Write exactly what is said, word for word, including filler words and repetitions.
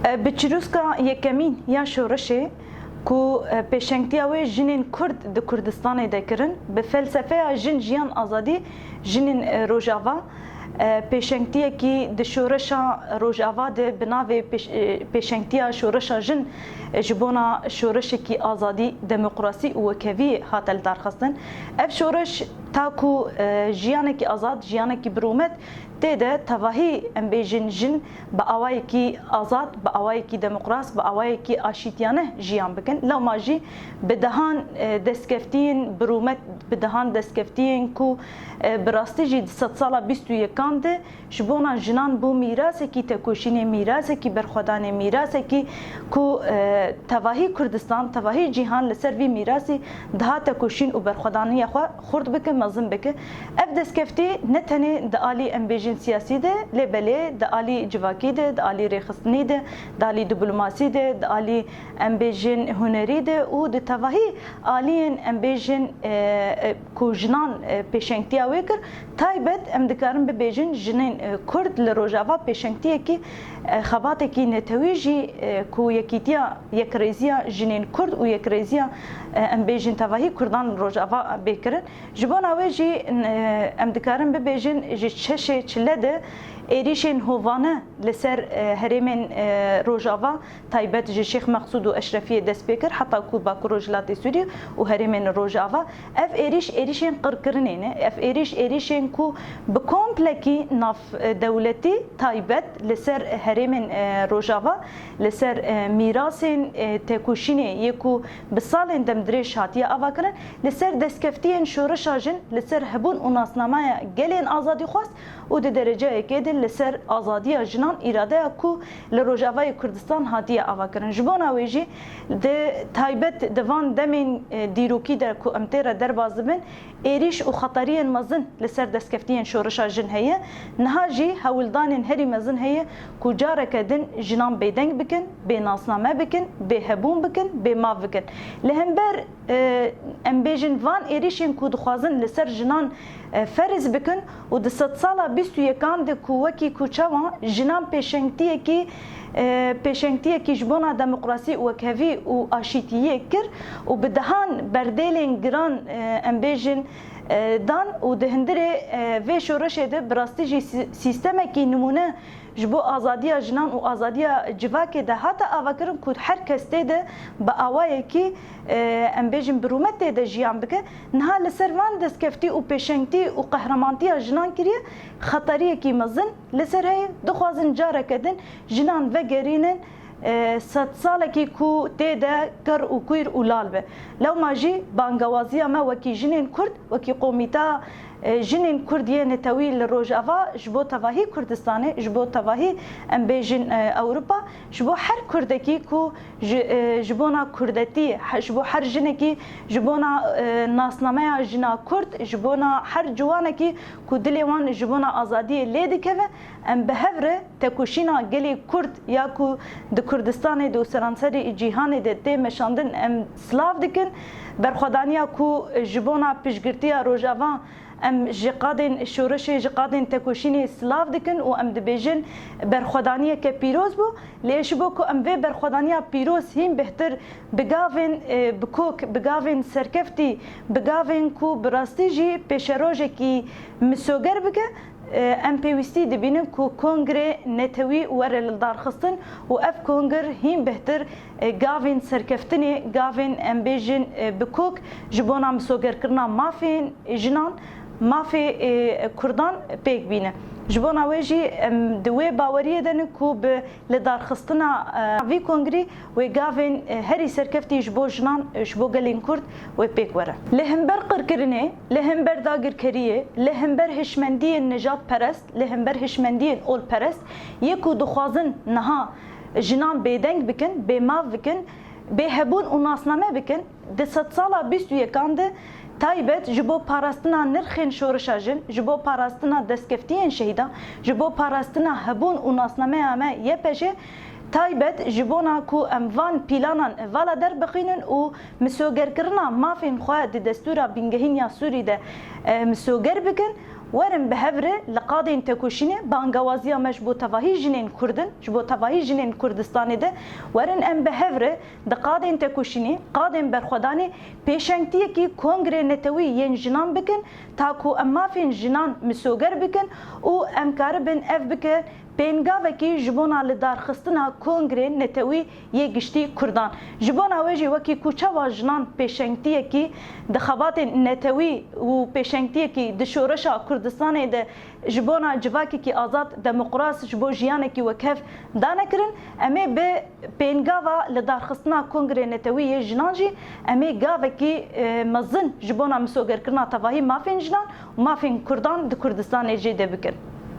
Bi çirûska yekemîn ya şoreşê ku, e, pêşengtiya wê jinên Kurd di Kurdistanê de kirin, bi felsefeya Jin, Jiyan, Azadî jinên, e, Rojava, e, pêşengtiyekî di şoreşa Rojava de bi navê pêş-, e, pêşengtiya şoreşa jin, e, ji bona şoreşekî azadî, demokrasî û wekheviyê hate lidarxistin. Ev şoreş ta ku, e, jiyanekî azad, jiyanekî birûmet tê de tevahî, em bêjin, jin bi awayekî azad, bi awayekî demokras, bi awayekî aşîtiyane jiyan bikin. Lewma jî bi dehan, e, destkeftiyên bi rûmet, bi dehan destkeftiyên ku, e, bi rastî jî di sedsala bîst û yekan de ji bona jinan bû mîrasekî tekoşînê, mîrasekî berxwedanê, mîrasekî ku, e, tevahî Kurdistan, tevahî cîhan li ser vî mîrasî diha tekoşîn û berxwedaniya xwe xurt bike, mezin bike. Ev destkeftî ne tenê di alî, em bêjin, siyasî de, lê belê di alî civakî de, di alî rêxistinî de, di alî diplomasî de, di alî, em bêjin, hunerî de û di tevahî aliyên, em bêjin, e, e, ku jinan, e, pêşengtiya wê kir, taybet em dikarin bibêjin jinên, e, Kurd li Rojava pêşengtiyekî, e, xebatekî netewî jî, e, ku yekîtiya, yekrêziya jinên Kurd û yekrêziya, e, em bêjin, tevahî Kurdan li Rojava bê kirin. Ji bona wê jî, e, em dikarin bibêjin, ji şeşê çile de êrîşên hovane li ser, e, herêmên, e, Rojava, taybet ji Şêx Meqsûd û Eşrefiyê dest pê kir, heta ku Bakur Rojhilatê Sûriyê û herêmên Rojava. Ev êrîş, êrîşên qirkirinê ne. Ev êrîş, êrîşên ku bi komplekî nav, e, dewletî taybet li ser herêmên, e, Rojava, li ser, e, mîrasên, e, tekoşînê yê ku bi salên demdirêj hatiye avakirin, li ser destkeftiyên şoreşa jin, li ser hebûn û nasnameya gelên azadîxwaz û di dereceyekê de li ser azadiya jinan, îradeya ku li Rojavayê Kurdistan hatiye avakirin. Ji bona wê jî di taybet di van demên, e, dîrokî de ku em tê re derbas dibin, êrîş û xeteriyên mezin li ser destkeftiyên şoreşa jin heye. Niha jî hewldanên herî mezin heye ku careke din jinan bêdeng bikin, bê nasname bikin, bê hebûn bikin, bê mav bikin. Li hember, e, em bêjin, van êrîşên ku dixwazin li ser jinan, e, ferz bikin û di sedsala bîst û yekan de ku wekî ku çawa jinan pêşengtiyekî, e, pêşengtiyekî ji bona demokrasî û wekhevî û aşîtiyê kir û bi dehan berdêlên giran, e, em bêjin, e, dan û di hundirê, e, vê şoreşê de bi rastî jî sî-, sîstemekî nimûne ji bo azadiya jinan û azadiya civakê de hate avakirin ku her kes tê de bi awayekî, e, em bêjin, bi rûmet tê de jiyan bike. Niha li ser van destkeftî û pêşengtî û qehremantiya jinan kiriye xeteriyekî mezin li ser heye. Dixwazin careke din jinan vegerînin, e, sedsalekî ku tê de ker û kûr û lal be. Lewma jî bangewaziya me wekî jinên Kurd, wekî komîta, e, jinên Kurd yê netewî li Rojava ji bo tevahî Kurdistanê, ji bo tevahî, em bêjin, e, Ewropa, ji bo her Kurdekî ku ji, e, ji bona Kurdetiyê, he-, ji bo her jinekî ji bona, e, nasnameya jina Kurd, ji bona her ciwanekî ku dilê wan ji bona azadiyê lê dikeve, em bi hev re tekoşîna gelê Kurd ya ku di Kurdistanê de û seranserê cîhanê de tê meşandin, em silav dikin. Berxwedaniya ku ji bona piştgirtiya Rojava em ji qadên şoreşê, ji qadên tekoşînê silav dikin û em dibêjin berxwedaniyeke pîroz bû. Lê ji bo ku em vê berxwedaniya pîroz hîn bêhtir bi gavên, e, bi kok, bi gavên serkeftî, bi gavên ku bi rastî jî pêşerojekî misoger bike, e, em pêwîstî dibînin ku kongrê netewî were lidarxistin û ev kongr hîn bêhtir, e, gavên serkeftinê, gavên, em bêjin, e, bi kok ji bona misogerkirina mafên jinan, mafê, e, Kurdan pêk bîne. Ji bona wê jî em di wê baweriyê de ne ku bi lidarxistina, e, vî kongrî wê gavên, e, herî serkeftî ji bo jinan, e, ji bo gelên Kurd wê pêk were. Li hember qirkirinê, li hember dagirkeriyê, li hember hişmendiyên nijadperest, li hember hişmendiyên olperest yê ku dixwazin niha jinan bêdeng bikin, bêmav bikin, bêhebûn û nasname bikin, di sedsala bîst û yekan de taybet ji bo parastina nirxên şoreşa jin, ji bo parastina destkeftiyên şehîdan, ji bo parastina hebûn û nasnameya me Y P J, taybet ji bona ku em van pîlanan vala derbixînin û misogerkirina mafên xwe di destûra bingehîn ya Sûrî de, e, misoger bikin Werin bi hev re li qadên tekoşînê bangewaziya me ji bo tevahî jinên Kurd in, ji bo tevahî jinên Kurdistanê de, werin em bi hev re di qadên tekoşînê, qadên berxwedanê pêşengtiyekî kongrê netewî yên jinan bikin, ta ku em mafên jinan misoger bikin û em karibin ev bike pêngavekî ji bona lidarxistina kongrê netewî yê giştî Kurdan. Ji bona wê jî wekî ku çawa jinan pêşengtiyekî di xebatên netewî û pêşengtiyekî di şoreşa Kurdistanê de ji bona civakekî azad, demokras, ji bo jiyanekî wekhev dane kirin, em ê bi pêngava lidarxistina Kongrê Netewî yê Jinan jî em ê gavekî, e, mezin ji bona misogerkirina tevahî mafên jinan û mafên Kurdan di Kurdistanê jê de bikin.